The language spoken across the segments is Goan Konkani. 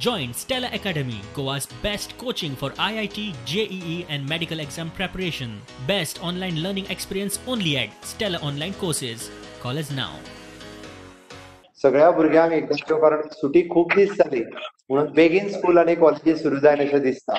Join Stella Academy, Goa's best coaching for IIT, JEE and medical exam preparation. Best online learning experience only at Stella Online Courses. Call us now. सगळ्या भुरग्यांक एकदांच्यो, कारण सुटी खूब दीस जाली म्हणून बेगीन स्कूल आनी कॉलेजीस सुरू जायन अशें दिसता.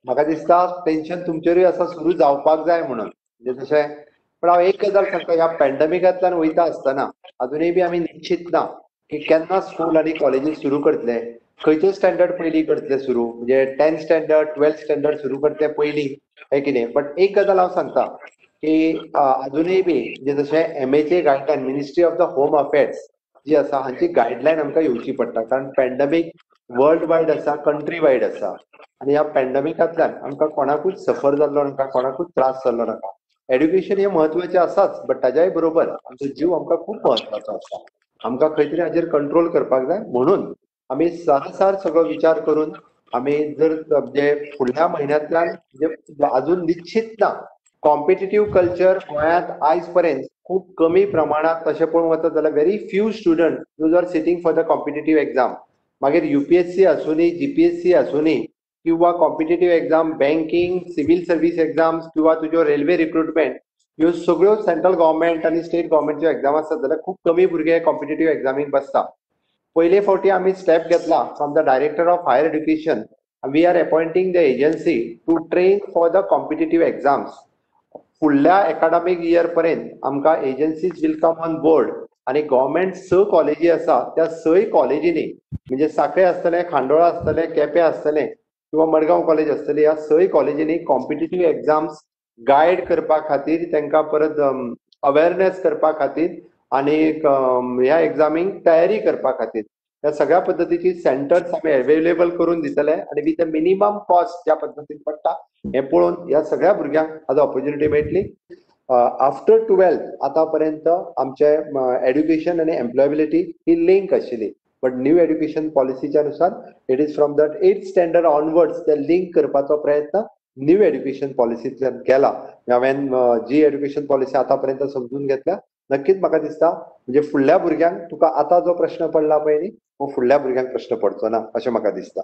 म्हाका दिसता टेन्शन तुमचेरूय आसा सुरू जावपाक जाय म्हणून, म्हणजे तशें. पण हांव एक गजाल सांगता, ह्या पॅन्डमिकांतल्यान वयता आसतना अजुनूय बी आमी निश्चित ना की केन्ना स्कूल आनी कॉलेजीस सुरू करतले, खंयचे स्टँडर्ड पयलीं करतले सुरू, म्हणजे 10th standard 12th standard सुरू करतले पयलीं काय कितें. बट एक गजाल हांव सांगता की अजुनूय बी म्हणजे जशें MHA guideline, ministry of the home affairs जी आसा हांची गायडलायन आमकां येवची पडटा, कारण पॅन्डमीक वर्ल्ड वायड आसा, कंट्री वायड आसा आनी ह्या पॅन्डमिकांतल्यान आमकां कोणाकूच सफर जाल्लो नाका, कोणाकूच त्रास जाल्लो नाका. एड्युकेशन हें म्हत्वाचें आसाच, बट ताज्याय बरोबर आमचो जीव आमकां खूब म्हत्वाचो आसा, आमकां खंय तरी हाजेर कंट्रोल करपाक जाय. म्हणून आमी सारासार सगळो विचार करून आमी जर म्हणजे फुडल्या म्हयन्यांतल्यान म्हणजे अजून निश्चित ना, कॉम्पिटिटीव कल्चर गोंयांत आयज पर्यंत खूब कमी प्रमाणांत तशें पळोवंक वचत जाल्यार very few student those are sitting for the competitive exam. मागीर UPSC आसूनी, GPSC आसूनी किंवा competitive exam, banking, civil service exams किंवा तुज्यो रेल्वे रिक्रुटमेंट, ह्यो सगळ्यो सेंट्रल गव्हर्मेंट आनी स्टेट गव्हर्मेंटच्यो एक्झाम आसतात जाल्यार खूब कमी भुरगे कॉम्पिटिटीव एक्झामीक बसता. पयले फावटी आमी स्टेप घेतला from the director of higher education, we are appointing the agency to train for the competitive exams. फुडल्या एकाडमीक इयर पर्यंत आमकां agencies will come on board आनी गव्हर्मेंट 6 कॉलेजी आसा त्या 6 कॉलेजींनी, म्हणजे साखळे आसतले, खांडोळा आसतले, केपें आसतले किंवा मडगांव कॉलेज आसतली, ह्या 6 कॉलेजींनी कॉम्पिटिटीव एक्झाम्स गायड करपा खातीर, तांकां परत अवेरनेस करपा खातीर आनी ह्या एक्झामींक तयारी करपा खातीर ह्या सगळ्या पद्दतीची सेंटर्स आमी अवेलेबल करून दितले आनी विथ अ मिनिमम कॉस्ट ज्या पद्दतीन पडटा हें पळोवन ह्या सगळ्या भुरग्यांक आज ऑपॉर्च्युनिटी मेळटली. आफ्टर 12th आतां पर्यंत आमचे एड्युकेशन आनी एम्प्लॉयबिलिटी ही लिंक आशिल्ली, बट न्यू एड्युकेशन पॉलिसीच्या नुसार it is from that 8th standard onwards ते लिंक करपाचो प्रयत्न न्यू एड्युकेशन पॉलिसींतल्यान केला. हांवें जी एड्युकेशन पॉलिसी आतां पर्यंत समजून घेतल्या, नक्कीच म्हाका दिसता म्हणजे फुडल्या भुरग्यांक तुका आतां जो प्रश्न पडला पळय न्ही, हो फुडल्या भुरग्यांक प्रश्न पडचो ना अशें म्हाका दिसता.